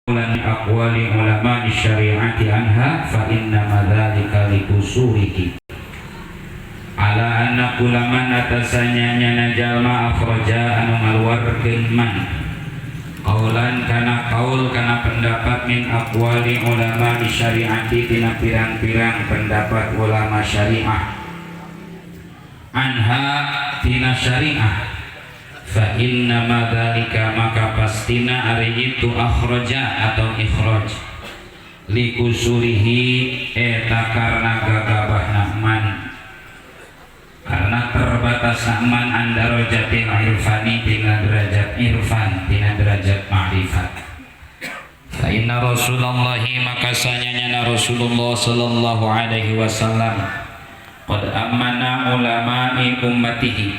Aqwali ulama syariati anha fa inna ma dzalika liqusurihi ala anna kulaman atasanya nyana jalma akhraja anu ngaluarkeun man qaulan kana qaul kana pendapat min aqwali ulama syariati tina pirang-pirang pendapat ulama syariah anha tina syariah, fa inna ma dzalika maka pastina ari itu akhraja atau ikhraj liqusurihi eta karena gagabahna man, karena terbatas man, an darajatil irfani tina derajat irfan, tina derajat ma'rifat. Fa inna Rasulullah maka sanyanya Rasulullah sallallahu alaihi wasallam qad amana ulama'i ummatihi,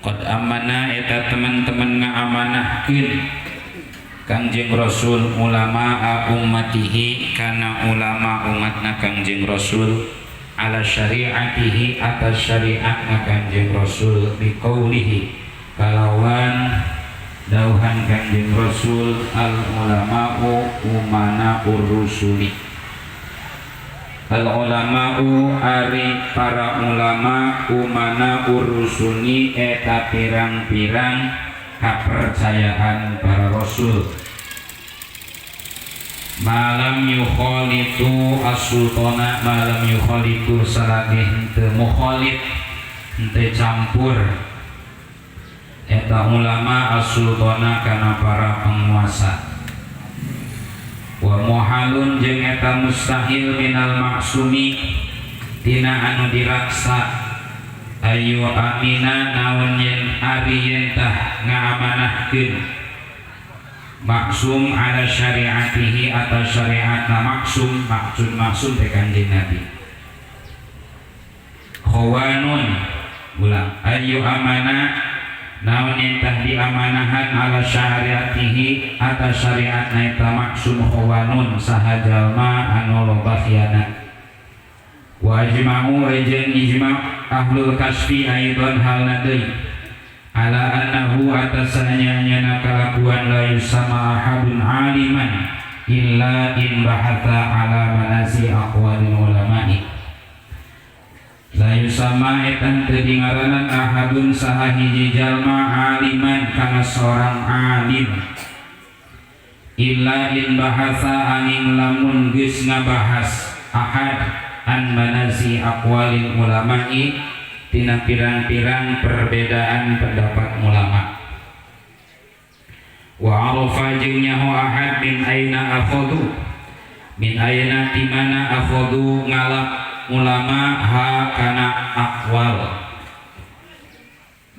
qad amana eta teman-teman ngaamanahkeun Kangjeng Rasul ulama ummatihi kana ulama umatna Kangjeng Rasul ala syariatihi atas syariatna Kangjeng Rasul biqaulihi kalawan dauhan Kangjeng Rasul al ulama'u umana urrusuli. Al ulama'u ari para ulama umana urrusuli eta pirang-pirang kepercayaan para rasul malam yukhalitu as-sultana, malam yukhalitu salagi henteu mukhalid, henteu campur eta ulama as-sultana kana para penguasa. Wa muhalun jeung eta mustahil minal maksumi tina anu diraksa ayu amina naon yen ari yen tah ngaamanahkeun maksum ala syariatihi atau syariatna maksum. Maksud maksum teh Kanjeng Nabi. Khawanun, ulang, ayu amana naon yen tah diamanahan ala syariatihi atas syariatna eta maksum khawanun saha jalma anu loba khianat. Wa ajma'u jeung ijma' ahlul kasfi aidan halna deui ala annahu atasanya nyana kalakuan la yusama ahadun aliman illa in bahatha ala manasi aqwalil ulama'i. La yusama etan teu dingaranan ahadun saha hiji jalma aliman kana seorang alim illa in bahatha angin lamun geus ngabahas ahad an manasi aqwalil ulama'i tina pirang-pirang perbedaan pendapat ulama, wa arafa jeung nyaho ahad min aina akhadhu, min aina ti mana akhadhu ngalap ulama ha kana aqwal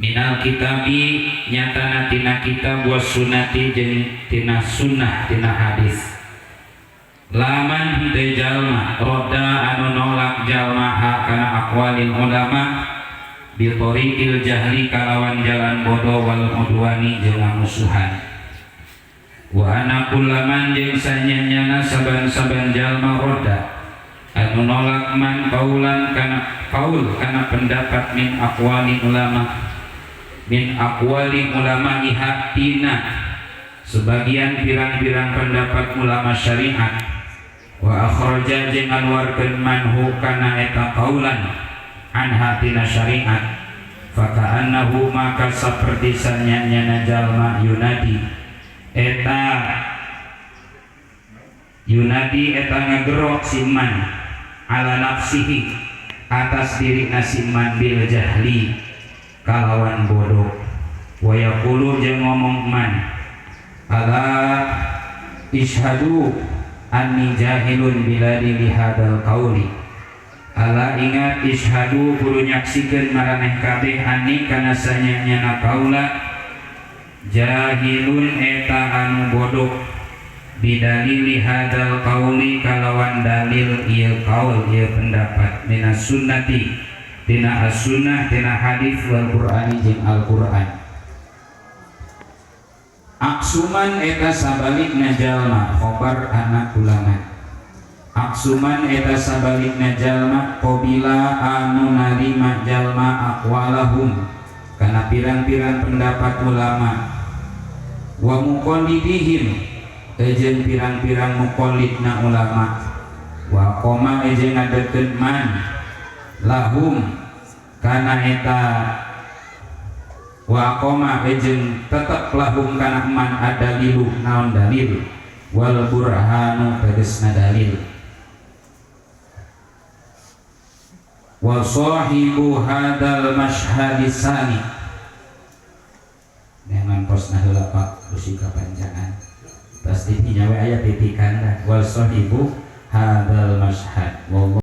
minal kitabi nyatana tina kitab was sunnati jeung tina sunnah, tina hadis. Laman henteu jalma roda anu nolak jalma ha kana aqwalil ulama bi tariqil jahli kalawan jalan bodoh wal udwani jeung ngamusuhan. Wa ana kullaman jeung sanyanyana saban-saban jalma roda anu nolak man qaulan kana qaul kana pendapat min aqwali ulama, min aqwali ulama iha tina sebagian pirang-pirang pendapat ulama syariat, wa akhraja jeung ngaluarkeun manhu kana eta qaulan anha tina syariat, faka'annahu maka saperti sanyanyana jalma yunadi eta, yunadi eta ngagerok siman ala nafsihi atas diri nasiman bil jahli kalawan bodoh, wa yaqulu jeung ngomong man ala ishadu anni jahilun biladi lihadal qauli. Ala ingat, ishadu kudu nyaksikeun maraneh kabeh anni kana sanyanyana kaula jahilun eta anu bodoh bidalili hadal qauli kalawan dalil ieu qaul, ieu pendapat, minas sunnati tina as-sunnah, tina hadis, wal qur'ani jeung Al-Qur'an. Aksuman eta sabalikna jalma khobar anak ulama. Aksuman eta sabalikna jalma qabila anu narima jalma aqwalahum kana pirang-pirang pendapat ulama wa muqallidihim. Jeung pirang-pirang muqallidna ulama wa aqama jeung ngadegkeun man lahum kana eta wa aqama jeung tetep lahum kana man adalilu naon dalil wal burhanu tegasna dalil wa sahibu hadal masyhadi sani neangan posna heula Pak bisi kapanjangan pasti nyawe aya titikan dah wal sahibu hadal masyhad.